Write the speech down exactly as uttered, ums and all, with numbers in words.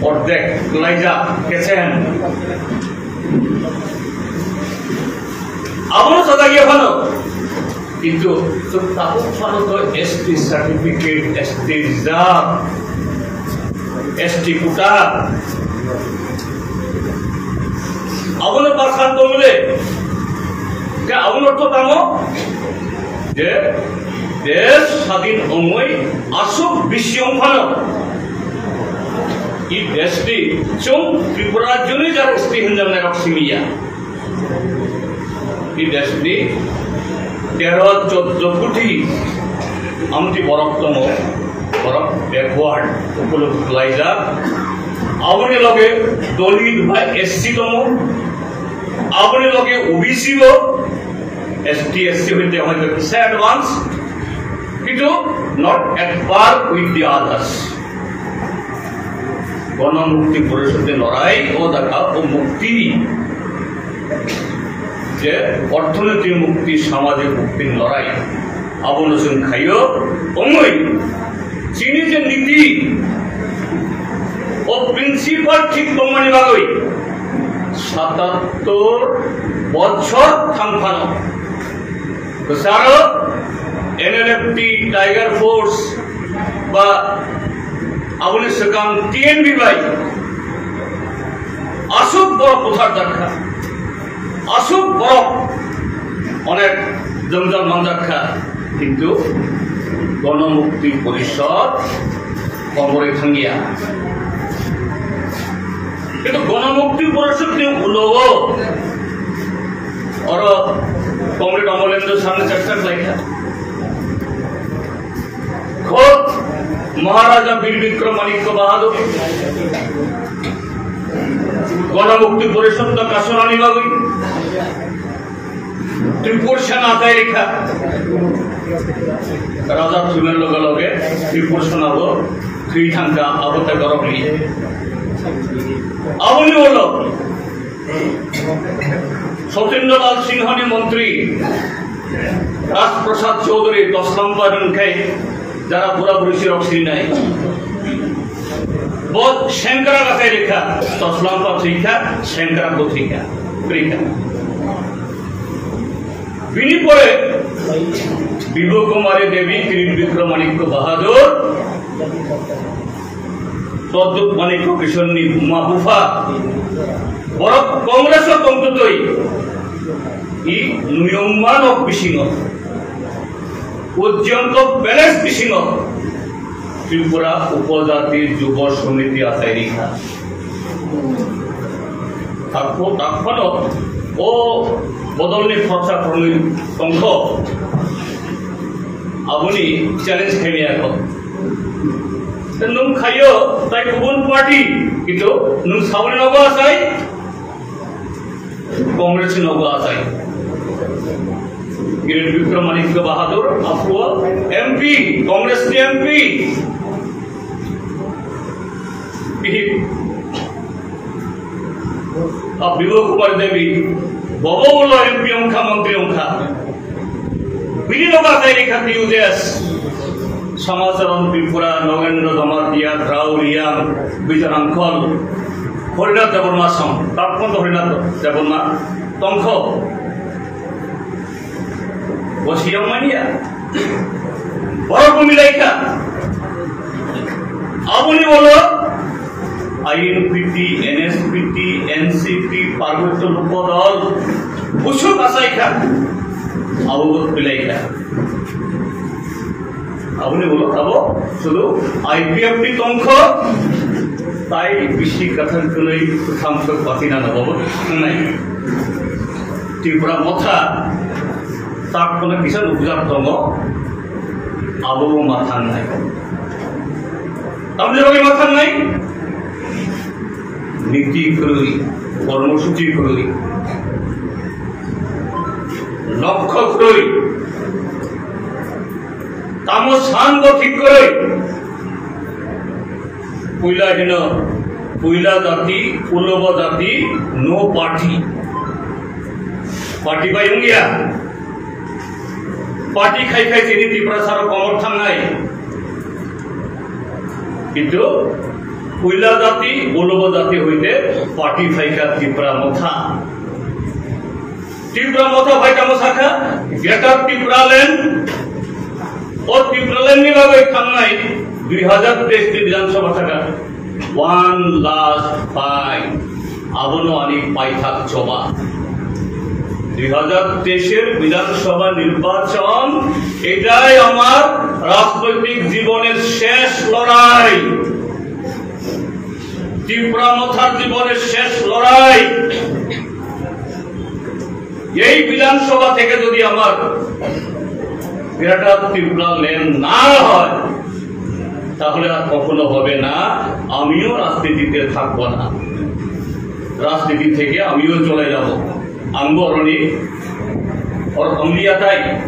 Ordek, laijak, kechen. Abono sajak ya phano. Kintu chwng tabuk phano to S T certificate, S T reserve, S T quota. Abono bakhan tongmile. Ke abono to tamo? Je desh sadin ongoi aswk bisi wng phano, i desh ni chwng Tripura rajyoni jara S T hinjaknairok simi ya. I desh ni tero choddo koti amtwi borok tongo, borok backward upolobdhi khlaijak. Aboni loge Dalit bai S C tongo, aboni loge O B C bo, S T, S C hoite hoito kisa advance, kintu not at par with the others. Gono Mukti Porishod ni lorai o dakha o mukti, je orthonoitik mukti, samajik mukti ni lorai, abono chwng khaio. Ongoi chini je niti, o principle thik tongmani bagwi satattor bochor thang phano kwcharo N L F T, Tiger Force ba aboni swkang T N B bai aswk borok buthar jakha, aswk borok onek jwngjal manjakha, kintu Gono Mukti Porishod koborwi thangya. Kintu Gono Mukti Porishod ni ulo o oro Comrade Amalendra Sangma chesta khlaikha. Khod Maharaja Bir Bikram Manikya Bahadur Gono Mukti Porishod no kasonani bagwi Tripura Sena atai rikha. Raja thwibar loge loge Tripura Sena bo thwi thangkha, abo tei borok ni. Aboni ulo Satyendra Lal Sinha ni montri Raj Prasad Chaudhary Toslampa hwnkhai jara bura buri sirok sinai. Bo Sankara gatai rikha, Toslampa thwikha, Sankara bo thwikha. Rikha. Bini pore Bibhu Kumari Devi, Kirit Bikram Manikya Bahadur, Pradyut Manikya Kishore ni buma bupha, borok Congress o tongtwtwi, i nuyungma nok bisingo, Ujjayanto Palace bisingo Tripura Upojati Jubo Samiti achai rikha. Takhu, takhwno o bodolni khorsa khorwi tongkho. Aboni challenge khaimaya kho. Nwng khaio tai kubun party, kintu nwng saboni nogo achai, Congress ni nogo achai. Kirit Bikram Manikya Bahadur, aphuru M P, Congress ni M P. Bihik. A Bibhu Kumar Devi, bobo ulo M P wngkha, montri wngkha. Bini nogo achai rikha T U J S. Samacharan Tripura, Nogendra Jamatia, Drau Riang, Bijan Angkol, Harinath Debbarma song, Tapkanta Harinath Debbarma, tongkho. Bo siyang mania. Borok bo milai kha. Aboni ulo I N P T, N S P T, N C P, Parbotyo Lokodol, busuk achai kha. Abo bo milai kha. Aboni ulo abo sudu I P F T tongkho, tai bisi kwthang kwnwi kwthang sok patina na bobo thangnai. Tripura Motha tak kono kisa nukjak tongo, abo bo ma thangnai. Tamni bagwi ma thangnai? Niti kwrwi, kormosuchi kwrwi, lokho kwrwi. Tamo san bo thik kwrwi. Puila hino, puila jati, ulobo jati, no party. Party bai wngya. Party khai khai chini Tiprasa rok komor thangnai. Kintu Puila jati, Ulubo jati hoite party phaikha Tipra Motha. Tipra Motha phaikha mo sakha, Greater Tipraland. O Tipraland ni bagwi thangnai dui hazar teis ni Bidhan Sabha thaka. One last fight. Abono ani paithak choba. দুই হাজার তেইশের বিধানসভা নির্বাচন, এটাই আমার রাজনৈতিক জীবনের শেষ লড়াই। ত্রিপুরা মথার জীবনের শেষ লড়াই। এই বিধানসভা থেকে যদি আমার গ্রেটার ত্রিপুরা ল্যান্ড না হয়, তাহলে আর কখনো হবে না। আমিও রাজনীতিতে থাকবো না, রাজনীতি থেকে আমিও চলে যাব। Ang bo oroni, or ongliya tai.